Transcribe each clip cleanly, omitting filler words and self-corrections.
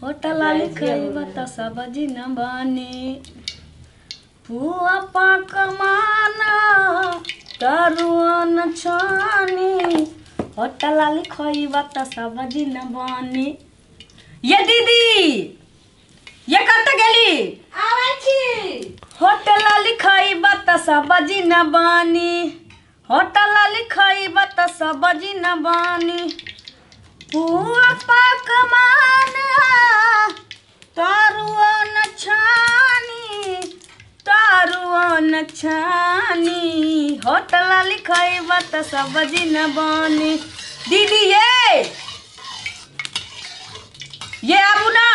Hotel लिखैब त सब्जी न बनी। पुआ पकवान तरुआ न छानी, होटल लिखैब त सब्जी न बनी। ये दीदी ये कतऽ गेली? आबै छी। होटल लिखैब त सब्जी न बनी, होटल लिखैब त सब्जी न बनी। पुआ पकवान तरुआ न छानी, तरुआ न छानी, होटल लिखैब त सब्जी न बनी। दीदी ये आबू ना।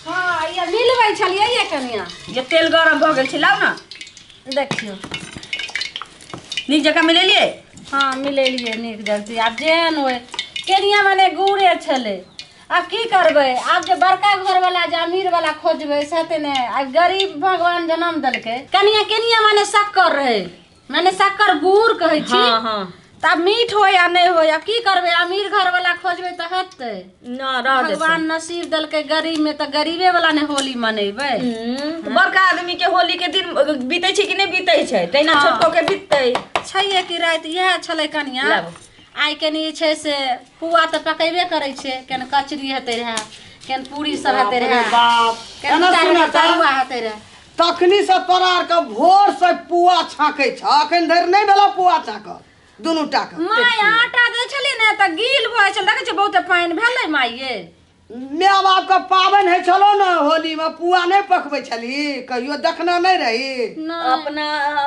हँ, ये मिलबै छलियै ये कनिया। ये तेल गरम भऽ गेल छै, लाउ ना। देखियौ। नीक जकाँ मिलेलियै? हँ, मिलेलियै नीक जकाँ। आब जेहन होइ केनिया मने गुड़े छलै, आब की करबै? आब जे बड़का घरवला जे अमीर वाला खोजबै से हेतै नहि। आब गरीब भगवान जनम देलकै कनिया। केनिया मने शक्कर रहै, मने शक्कर गुड़ कहै छी। हँ हँ तऽ आब मीठ होय या नहि होय, आब की करबै? अमीर घरवला खोजबै तऽ हेतै? न रह दे। भगवान नसीब देलकै गरीब में तऽ गरीबे वाला ने होली मनेबै। तऽ बड़का आदमी के होली के दिन बीतै छै कि नहि बीतै छै, तहिना छोटको के बीततै। छैहे कि राति इएह छलै कनिया। लाबू। आइ कनि जे छै से पुआ तऽ पकेबे करै छै, केन कचरी हेतै रहए, केन पूरी सब हेतै रहए, बाप केन एना सुनऽ तऽ तरुआ हेतै रहए। तखनी से तोरा आरके भोर से पुआ छाकै छ, अखन धरि नहि भेलौ पुआ छाकल दुनू टा के। माय, आटा दै छलियै ने तऽ गील भऽ जाइ छलै। देखै छियै, बहुते पानि भेलै माइये। माय बाप के पाबनि होइ छलौ ने, होली में पुआ नहि पकबै छली? कहियो देखने नहि रही? नहि। अपना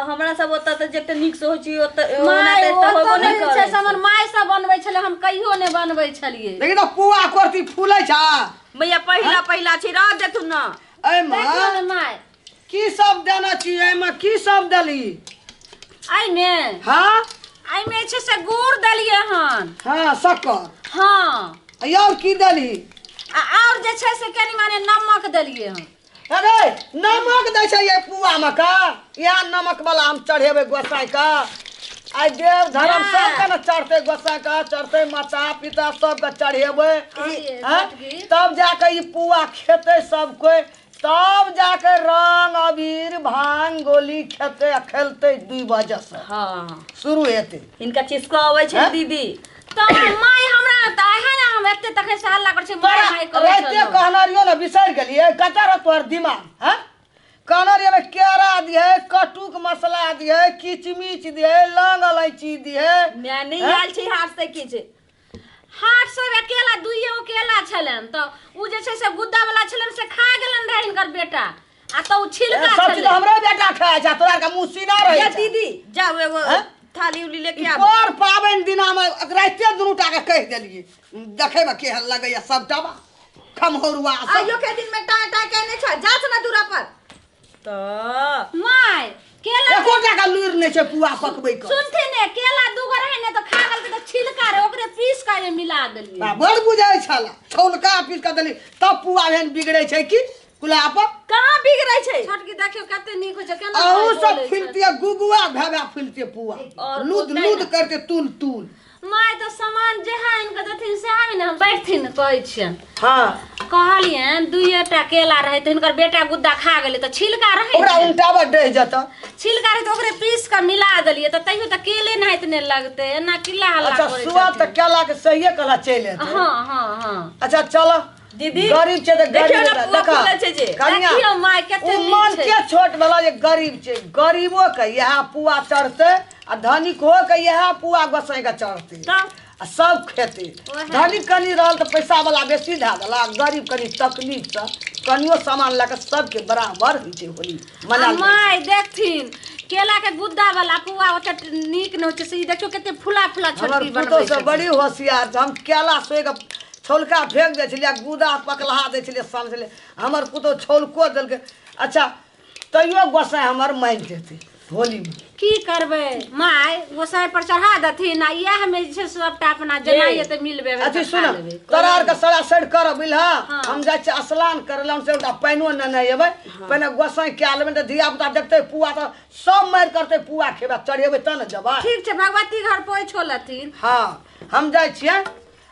हमरा सब ओतऽ तऽ जते नीक से होइ छै ओतऽ ओना माय तऽ एतऽ होबो ओतऽ नहि जे छै करै से हमर माय सब बनबै छलै, हम कहियो नहि बनबै छलियै। लेकिन तऽ पुआ करती फूलै छ। मैया, पहिला पहिला छी, रह देथुन न। एहिमे देखियौ ने माय। की सब देने छी एहिमे? की सब देली? एहिमे? एहिमे जे छै से गुड़ देलियै हन। हँ, शक्कर। हँ। आ और की देली? आ आओर जे छै से कनि माने नमक देलियै हन। अरे, नमक दै छै ये पुआ मे का? इएह नमक वाला हम चढ़ेबै गोसाई के आइ। देव धर्म सबके ने चढ़तै, गोसाई के चढ़तै, माता पिता सबके चढ़ेबै। आइए, आँय? छोटकी। तब जाके ई पुआ खेतै सब कोइ, तब जाके रंग अबीर भांग गोली खेतै आ खेलतै। 2 बजे से शुरू हेतै। हिनका चिस्को अबै छै। हैं? दीदी। तऽ माय, हमरा तऽ आहे ने, हम एते तखन से हल्ला करै छी माय माय कहै राइते छलहुँ। कहने रहियो ने, बिसरि गेलियै? कतऽ रह तोहर दिमाग? हँ, कहने रहियै केरा दिहे, कटुक मसला दिहे, किचमिच दिहे, लौंग इलायची दिहे। माय, नहि हैं? आयल छै हाथ से किछु। हाट सब अकेला दुइये गो केला छलनि, तऽ उ जे छै से गुद्दा वाला छलनि से खा गेलनि रहै हिनकर बेटा, आ तऽ उ छिलका सब चीज छलै। हमरे बेटा खाइ छै, तोरा आरके मुँह सीना रहै ये छै। दीदी, जाउ एगो हैं? थाली उली लेके ई आबू। पर पाबनि दिनामे राइते दुनू टा के कहि देलियै। देखैमे केहन लगैया सबटा बा खमहौरुआ सब। आइयो के दिन में टाँ टाँ केने छ, जात ना दूरा पर। तऽ माय, केला एको टा के लुरि नहि छै पुआ पकबै के। सुनथिन ने, केला दूगो रहै ने तऽ खा गेल, तऽ छिलका रहे, ओकरे पीस के एहिमे मिला देलियै। बा, बड़ बुझै छल। छौलका पीस कऽ देली तब पुआ एहन बिगड़ै छै कि कुलाप? कहाँ बिगड़ै छै? छोटकी, देखियौ कते नीक होइ छै, केना अहू माय सब बोलै छै। फुलतियै, गुगुआ भए फुलतियै पुआ। और लूद होतै लूद ने। करते तुल तुल। माय, तऽ सामान जेहा आनि कऽ देथिन सेहा ने हम बैठथिन, कहै छियनि। कहलियनि, दुइये टा केला रहै तऽ हिनकर बेटा गुद्दा खा गेलै, तऽ छिलका रहै ओकरा छै। उल्टाबा डहि जेतऽ। छिलका रहै तऽ ओकरे पीस कऽ मिला देलियै, तऽ तैयो तऽ केले नाहित नहि लगतै। एना किला हल्ला अच्छा करै सुआद तऽ छथिन। केला के सहिए कहला चलि एतै। हँ हँ हँ अच्छा चलो। दीदी, गरीब छै तऽ देखियौ गरीब ने हेतै। पुआ देखऽ, फूलै छै जे। कनिया, देखियौ माय, कते ओ नीक मन छै। के छोट भेला जे गरीब छै। गरीबो के इएह पुआ चढ़तै आ धनिक हो के इएह पुआ गोसाई के चढ़तै। तब आ सब खेतै। ओएह। धनिक कनि रहल तऽ पैसा वाला बेसी धए देलक, गरीब कनि तकलीफ से कनियो सामान लए कऽ सबके बराबर होइ छै होली आ मनायल जाइ छै। माय, देखथिन, केला के गुद्दा वाला पुआ ओते नीक नहि होइ छै, से ई देखियौ कते फुला फुला हमर छोटकी पुतोह बनबै सब छै। बड़ी होशियार छै। हम केला सोहि कऽ छौलका फेंक दै छलियै आ गुदा पकलहा दै छलियै, साम छलियै। हमर पुतोह छौलको देलकै। अच्छा, तैयो गोसाइ हमर मानि जेतै होलीमे। की करबै माय, गोसाई पर चढ़ा देथिन आ इएह मे जे छै सबटा अपना जेनाइए तऽ मिलबे अथी सुन, तोरा आरके सड़ा सड़ि करब, बुझलह? हाँ। हम जाइ छियै स्नान करै लए, हम से एकटा पानिओ नेने अयबै। पहिने गोसाइ कए लेबै, तऽ धिया पुता देखतै पुआ तऽ सब मारि करतै। पुआ खेबै, चढ़ेबै तऽ ने जेबै। ठीक छै, भगवती घर पोछो लेथिन। हँ, हम जाइ छियै।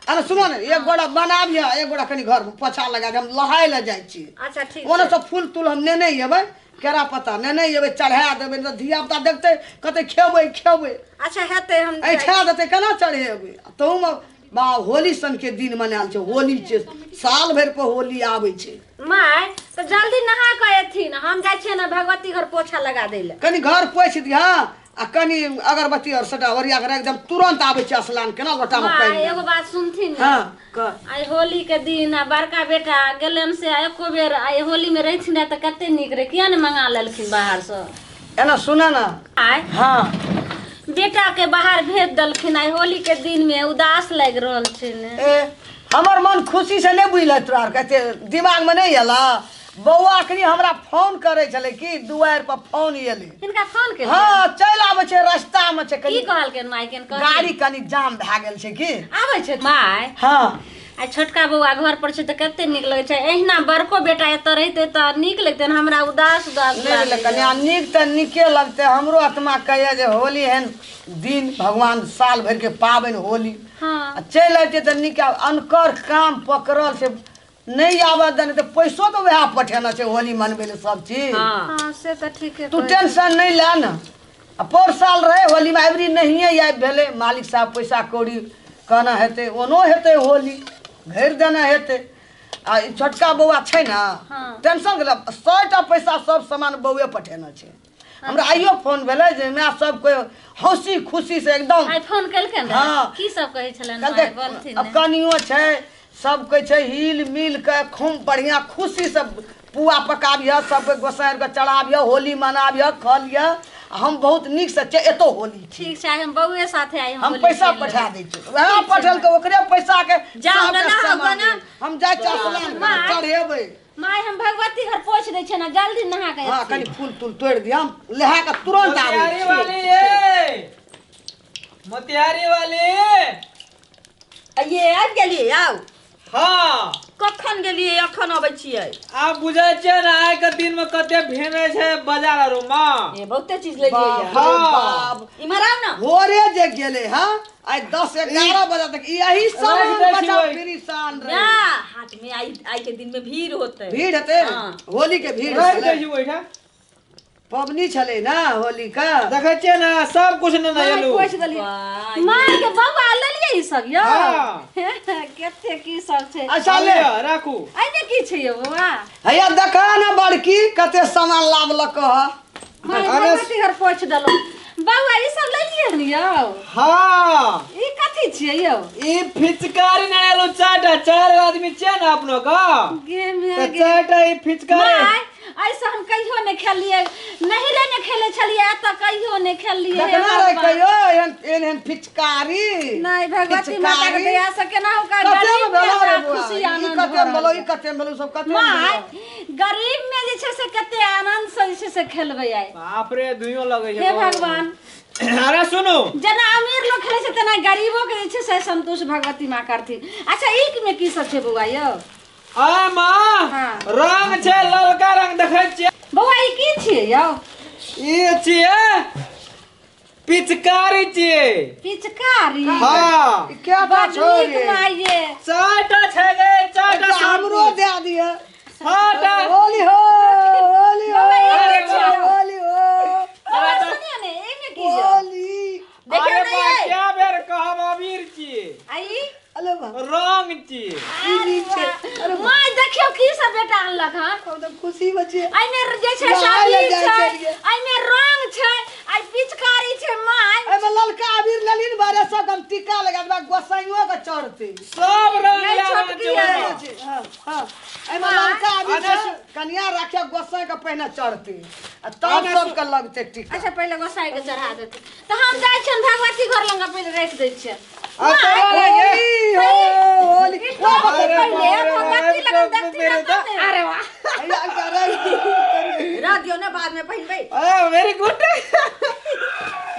अरे सुनो ने, एक गोड़ा बनाबिह, एक गोड़ा कनी घर में पोछा लगा के हम लहाय ले जाइ छी। अच्छा ठीक। ओने सब फूल तूल हम नेने एबै, केरा पत्ता नेने एबै, चढ़ा देबै, नहि तऽ धिया पुता देखतै कते खेबै खेबै। अच्छा हेतै, हम ऐठा देतै, केना चढ़ेबै? तहूमे बा होली सन के दिन मनायल छै, होली छै, साल भरि पर होली आबै छै। माय तऽ जल्दी नहा कऽ एथिन, हम जाइ छियै ने भगवती घर पोछा लगा दै लए। कनी घर पोछि दिह आ कनी अगरबत्ती और सबटा ओरिया के राखि देब, तुरंत आबै छै स्नान केना लोटा में पानि। एगो बात सुनथिन ने? हां कह। आइ होली के दिन आ बड़का बेटा गेलन से एको बेर आइ होली में रहथिन तऽ कते नीक रहे, किया ने मंगा लेलखिन बाहर से? एना सुन ना। आइ हां बेटा के बाहर भेज देलखिन, आइ होली के दिन में उदास लागि रहल छै ने। ए हमर मन खुशी से नहीं बुझल तोरा आर के दिमाग में नहीं एला। बौआ अखनी हमरा फोन करे छले कि दुआर पर फोन एले। हिनका फोन केलकै? हां चल आबै छै, रास्ता में छै। की कहलकै माय के? गाड़ी कनी जाम भए गेल छै की आबै छै माय? हां आ छोटका बौआ घर पर छै तऽ कते नीक लगै छै, एहिना बड़को बेटा एतऽ रहितै तऽ नीक लगतै, हमरा उदास उदास नहीं कन्या। नीक तऽ नीके लगतै, हमरो आत्मा कहैया जे होली एहन दिन भगवान साल भरि के पाबनि होली। हां चलि अबितै तऽ नीक। अनकर काम पकड़ल छै, नहीं आबऽ देने तऽ पैसो तऽ वएह पठेना छै होली मनबै लए सब चीज। हां से तऽ ठीके। तू टेंशन नहीं ले ने। आ पौर साल रहे होली में अबरी नहिए आबि भेलै, मालिक साहब पैसा कौड़ी कहना हेतै, ओनो हेतै होली भरि देना हेतै। आ छोटका बौआ छै ने, टेंशन गेल, 100टा पैसा सब सामान बौए पठेना छै। हमरा आइयो फोन भेलै जे माय सब कोइ हँसी खुशी से एकदम। आइ फोन केलकै ने? हां की सब कहै छलनि? बोलथिन। अब कनियो छै, सब कहै छै हिल मिल के खूब बढ़िया खुशी से पुआ पकाबिह, सबके गोसाइ के चढ़ाबिह, होली मनाबिह, खलिह। हम बहुत नीक से एतो होली। ठीक छै, हम बौए साथे आइ हम पैसा पठा दै छी। वएह पठेलकै ओकरे पैसा के हम जाइ छी स्नान चढ़ेबै। माय हम भगवती घर पोछि दै छियै ने, जल्दी नहा के। हां कनी फूल तूल तोड़ि दिह, हम लहा के तुरंत आबै छी। मोतिहारी वाली ए, मोतिहारी वाली ये आबि गेलियै? आउ। हां कखन गेलियै? अखन अबै छियै। आब बुझै छियै ने आइ के दिन में कते भेमे छै बाजार आरो में। ए बहुते चीज लेलियै। हां इमहर आउ ने। भोरे जे गेलै हां आइ 10-11 बजे तक यही सामान बचा परेशान रहे। ना हाट में आई आई के दिन में भीड़ होतै। भीड़ हेतै, होली के भीड़ रख दै छी ओइठा। पबनी छलै ना होली का, देखै छियै ना सब कुछ ने एलू। पूछ देलियै माय के बौआ लेलियै ई सब यौ? कते की सब छै। अच्छा ले राखू। एने की छै यौ बौआ? हैया देखा ना बड़की कते सामान लाबलक ह। माय भगवती घर पोछि देलहुँ। बौआ ई सब लेलियै हन यौ? हां ई कथी छियै यौ? ई फिचकारी ने एलू, चारटा चार आदमी छियै ने अपनो का, गे चारटा ई फिचकारी। ऐसा हम कहियो नहीं खेलिए, नहीं रे ने खेले छलिए, एतऽ कहियो नहीं खेलिए। देखना रे कहियो एहन एहन फिचकारी नहीं। भगवती माता के दया से केना हो का गरीब में खुशी आनंद कते भेलो, ई कते भेलो, सब कते my गरीब में जे छै से कते आनंद से जे छै से खेलबै आइ। बाप रे दुइयो लगै छै। हे भगवान। अरे सुनू, जेना अमीर लोग खेलै छै तेना गरीबो के जे छै से संतोष भगवती माँ करथिन। अच्छा एक में की सब छै बौआ यौ? आ माँ रंग छै, ललका रंग देखै छियै। बौआ ई की छियै यौ? ई छियै पिचकारी छियै। पिचकारी? हां ई क्या बात छौ रे? माये चारटा छै गे, चारटा हमरो दे दिह। हां होली हो, होली हो, होली हो। बौआ सुनियो ने, एमे की छै? होली देखियौ ने ये क्या बेर कहब अबीर छियै। आ ई अरे वाह रंग छियै। अरे my देखियौ की सब बेटा अनलक। हां हम तऽ खुशी बचियै। एमे जे छै अबीर छै, एमे रंग छै, आ पिचकारी छै my. एमे ललका अबीर लेलिन बारे सब हम टीका लगा देबा, गोसाइयो के चढ़तै सब रंग। छोटकी हां हां एमे ललका अबीर छै, कन्या राखे गोसाई के पहिने चढ़तै आ तब सब के लगतै टीका। अच्छा पहिले गोसाई के चढ़ा देतै तऽ हम जाइ छियनि भगवती घर लंग, पहिले राखि दै छियनि। होली हो, होली। अरे वाह रह दियौ ने, बाद में पहिनबै। वेरी गुड।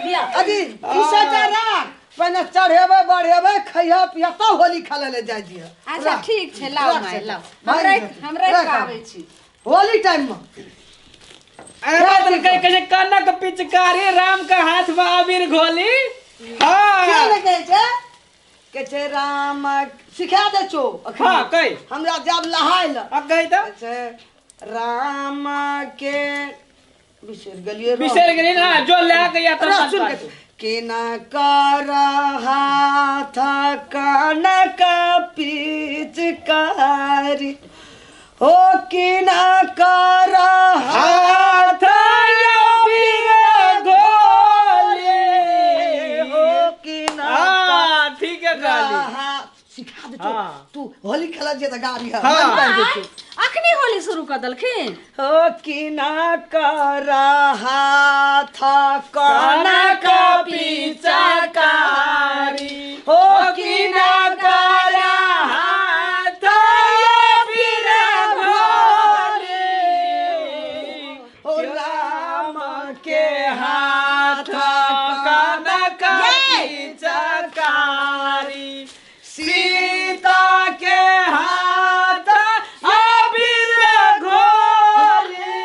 लिअ अजी ई सटा राख, पहिने चढ़ेबै बढ़ेबै, खैह पिह तब होली खेलै ले जाइ दिह। अच्छा ठीक छै, लाउ माय लाउ, हम राखि कऽ आबै छी होली टाइम में। अरे कहै छै कनक पिचकारी, राम के हाथ में अबीर घोली। हां क्या कहै छै? के छै राम सिखा दे छो। हां कहि हमरा जब लहाय ल आ कहि त छै राम के बिसर गेलियै बिसर गेली ना जो ले के यात्रा सुन के के ना कर हाथ कनक पिचकारी हो कि ना कर हाथ सिखा दे तू होली खेला जे त गाड़ी है अखनी होली शुरू कर दलखिन हो कि ना कर हाथ कनक पिचकारी हो कि ना कर हाथ घोरी हो राम के हाथ कनक पिचकारी सीता के हाथ अबीर घोरी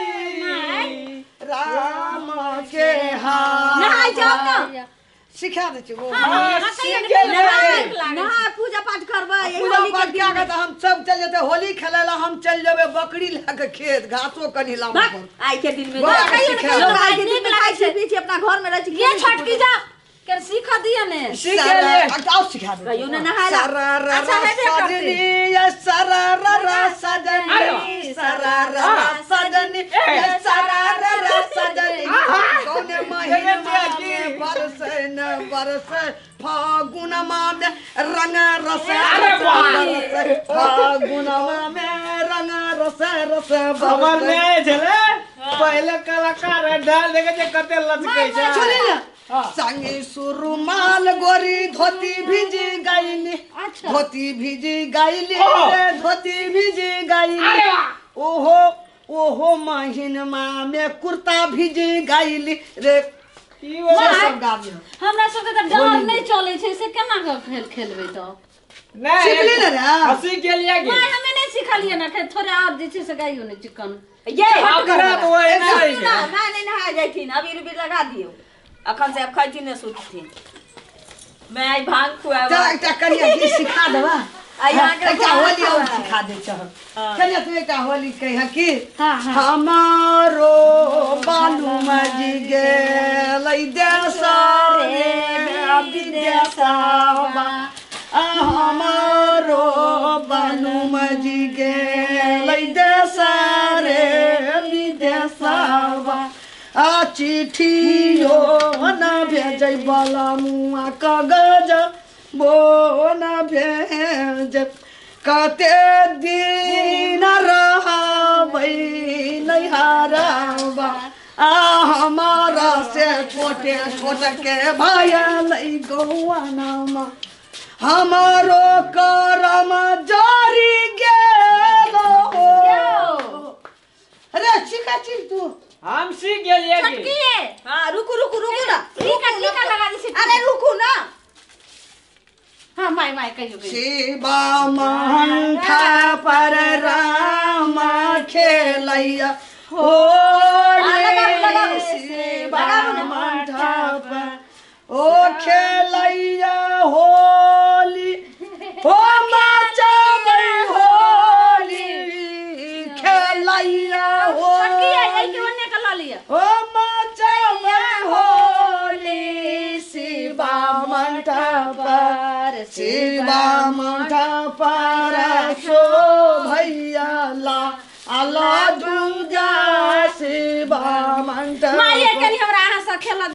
राम के हाथ नहाय जाओ ना सिखा दे छी वो नहा पूजा पाठ करबै पूजा पाठ क्या करते हम सब चल जेते होली खेले ला हम चल जेबे बकरी ला के खेत घासो कनी लाम पर आई के दिन में लोग आई के दिन में खाइ छै पी छै अपना घर में रहै छै ये छोटकी जा के सीख दिया ने सीख ले आओ सिखा दे कहियो ने नहाय ला अच्छा हेबे करते सजनी ये सरारा सजनी सरारा सजनी ये सरारा सजनी कौन महीना में बरसे न बरसे फागुन में रंग रस बरसे फागुन में रंग रस रस हमर नै छले पहले कलाकार डाल देखे जे कते लचकै छै सुनी ना संगे सुरुमाल गोरी धोती भिजी गईली धोती भिजी गईली रे धोती भिजी गईली ओहो ओहो महीनमा में कुर्ता भिजी गईली रे सब गाबी हमरा सब के त डर नहीं चलै छै से केना के खेल खेलबै त नहीं सिखली ना रे हंसी के लिए की नहीं हमें नहीं सिखलिए ना खे थोड़े और जे छै से गाइयो ने चिकन ये ओकरा तो ओए नहीं ना ना नहीं नहा जाथिन अबीर उबीर लगा दियो अखन से अब खाइथिन ने सुतथिन मैं आई भांग खुआब चल एकटा कनिया गीत सिखा देबा आई अहाँ के एकटा होली और सिखा दे छह कनिया तू एकटा होली कह की हमारो बालू मजी गेलै देश रे विदेशवा हमारो बालू मजी गेलै देश रे विदेशवा आ चिट्ठियो न भेजै बला मुआ कागज बो न भेज कते दिन रहबै नैहरबा आ हमारा से छोटे छोटे के भाई गौआ नामा हमारो करम जारी गेलो। अरे सिखा छी तू हम सीख गेलिए की छोटकी है। हां रुकू रुकू रुकू ना टीका टीका लगा दी। अरे रुकू ना। हां my my कहियो शिवा मंठा पर राम खेलैया हो रे शिवा मंठा पर ओ खेलैया होली हो मचाबै होली खेलैया छोटकी है होली के ओने के ल लिया ओ मचाबै होली शिवा मंठा पर शिवा मंठा पर सो भैया ला अला दूजा शिवा मंठा माय कनी हमरा अहाँ से खेल।